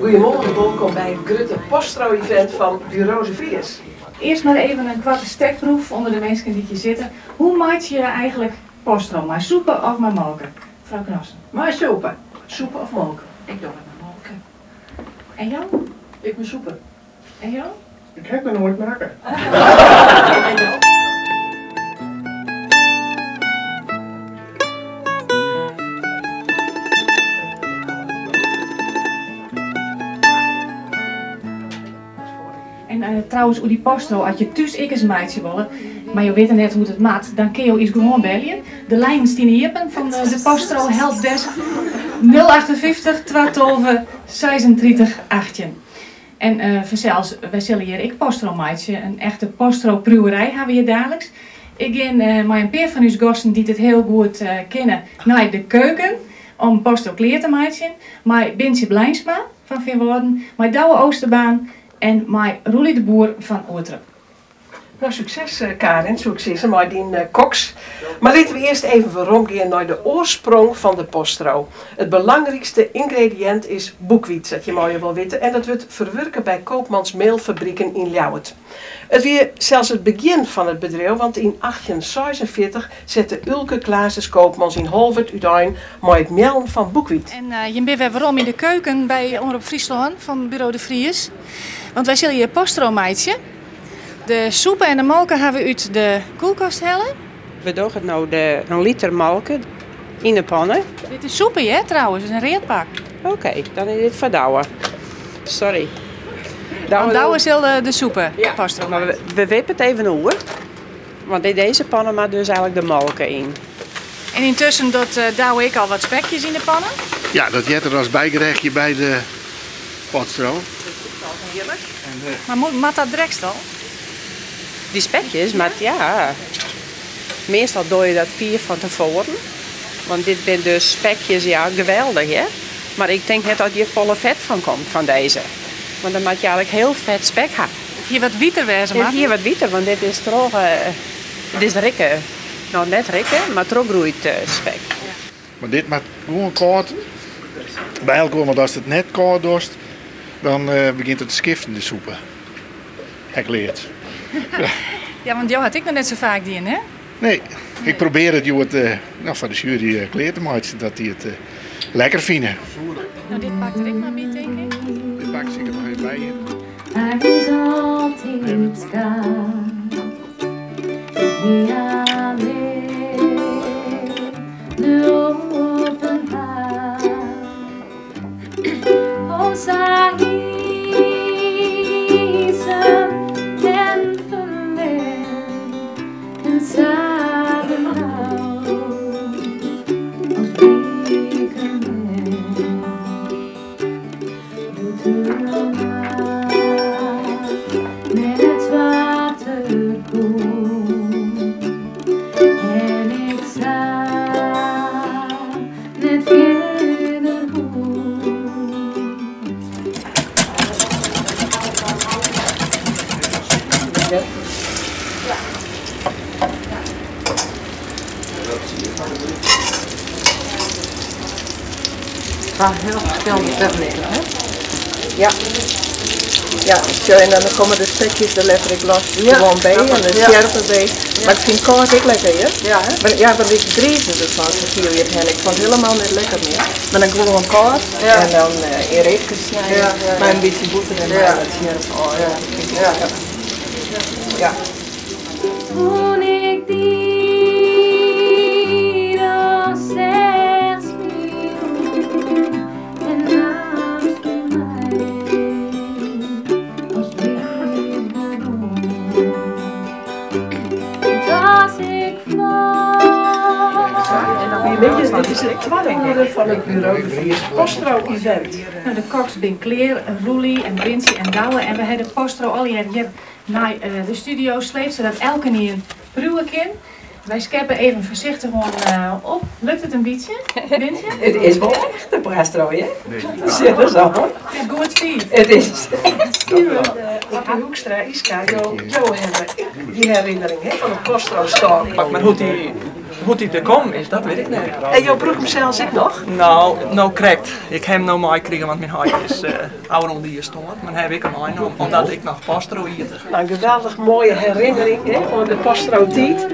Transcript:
Goeiemoarn en wolkom by it grutte Postro-event fan Buro de Vries. Earst mar even in koarte stekproef ûnder de minsken dy't hjir sitte. Hoe meitsje je eigenlik postro? Mei sûpe of mei molke? Frou Cnossen. Mei sûpe. Sûpe of molke? Ik doch it mei molke. En jo? Ik mei sûpe. En jo? Ik ha it noch noait makke. En eh, trouwens, oer dy postro, as je thús ek ris meitsje wolle, mar jo witte net hoe't it moat, dan kinne jo ús gewoan belje. De lijnen steane iepen fan de Postro Helpdesk 058 212 36 18. En eh, fansels, wy sille hjir ek postro meitsje. In echte postro-priuwerij hawwe we hjir daliks. Ik gean eh, mei in pear fan ús gasten dy't it hiel goed eh, kinne nei de keuken om postro klear te meitsjen. Mei Bintsje Bleinsma fan Feanwâlden, mei Douwe Oosterbaan en mei Roelie de Boer fan Oerterp. Nou, sukses Karin, soe ik sizze, mei dyn koks. Mar litte we earst even weromgean nei de oarsprong fan de postro. It belangrykste yngrediïnt is boekwyt, sa't je meie wol witte, en dat wurdt ferwurke by Koopmans Meelfabriken yn Ljouwert. It wie sels it begjin fan it bedriuw, want yn 1846 sette Uilke Klazes Koopmans yn Holwert útein mei it meallen fan boekwyt. En jim binne wer werom yn de keuken by Omrop Fryslân fan Buro de Vries. Want wy sille hjir postro meitsje. De sûpe en de molke hawwe we út de kuolkast helle. We dogge no de, in liter molke yn de panne. Dit is sûpe hear trouwens, is in read pak. Oké, dan is dit foar Douwe. Sorry. Want Douwe sil de sûpe Ja, postro mar we, meitsje. we wippe it even oer. Want yn dizze panne moat dus eigenlik de molke yn. En yntusken docht Douwe ek al wat spekjes yn de panne. Ja, dat heart der as bygerechtje by de potstro. Mar moat dat drekst al? Dy spekjes, mar ja, meastal doe je dat fier fan tefoaren. Want dit binne dus spekjes, ja, geweldich hear. Mar ik tink net dat hjir folle fet fan komt, fan dizze. Want dan moat je eigenlik hiel fet spek ha. It hie wat wieter wêze It moatten. hie wat wieter, want dit is troch, dit is rikke. No, net rikke, mar trochgroeid spek. Mar dit moat gewoan kâld by elkoar, want ast it net kâld dochst, dan begjint it te skiften, de sûpe. Ha ik leard. Ja, want jo hat ek noch net sa faak dien, hè? Nee, ik probearje it hjoed no, foar de sjuery klear te meitsjen, dat dy it lekker fine. No, dit pakt der ek mar by, tink ik. Dit pak ik der noch even by. Hy is altyd skaad. Hy allinne op 'en paad. O sa iensum en ferlern en sa benaud as blike bern. Doe't de nacht net swarter koe en ik sa net fierder woe. Twa hiel ferskillende techniken, hè? Ja. Ja, sjoch, en dan komme de spekjes der letter ek los gewoan by en de sjerp derby. Mar ik fyn kâld ek lekker hear. Ja, hè? Mar ja, want ik griisde derfan sa'n fier wie it hen. Ik fûn it hielendal net lekker mear. Mar dan gewoan kâld en dan yn reepkes snije mei in bytsje bûter en mei wat sjerp. Oh ja, dat fyn ik lekker. Ja. Toen ik dy dan seach spyljen en naamst dy my as bliid werom. Want as ik fal. Goeiemiddei, dit is it twadde oere fan it Buro de Vries Postro Event. No, de koks binne klear, Roelie en Bintsje en Douwe. En we ha de postro allegear hjir nei de studio sleept, sadat elkenien priuwe kin. Wy skeppe even foarsichtich oan op. Lukt it in bytsje, Bintsje? It is wol echt in postro, hear. Sjoch ris oan. It is goed stiif. It is echt stiif. Appie Hoekstra, Yska, jo hawwe ek dy herinnering hè, fan de postrostôk. Mar hoe't dy Hoe't dy der kommen is, dat wit ik net. En jo brûke him sels ek noch? No, no krekt. Ik ha him no meikrigen, want myn heit is ôfrûne jier stoarn. Mar dan ha ik him meinaam, omdat ik noch postroe iet. Nou, in geweldich moaie herinnering hè, oan de postrotiid.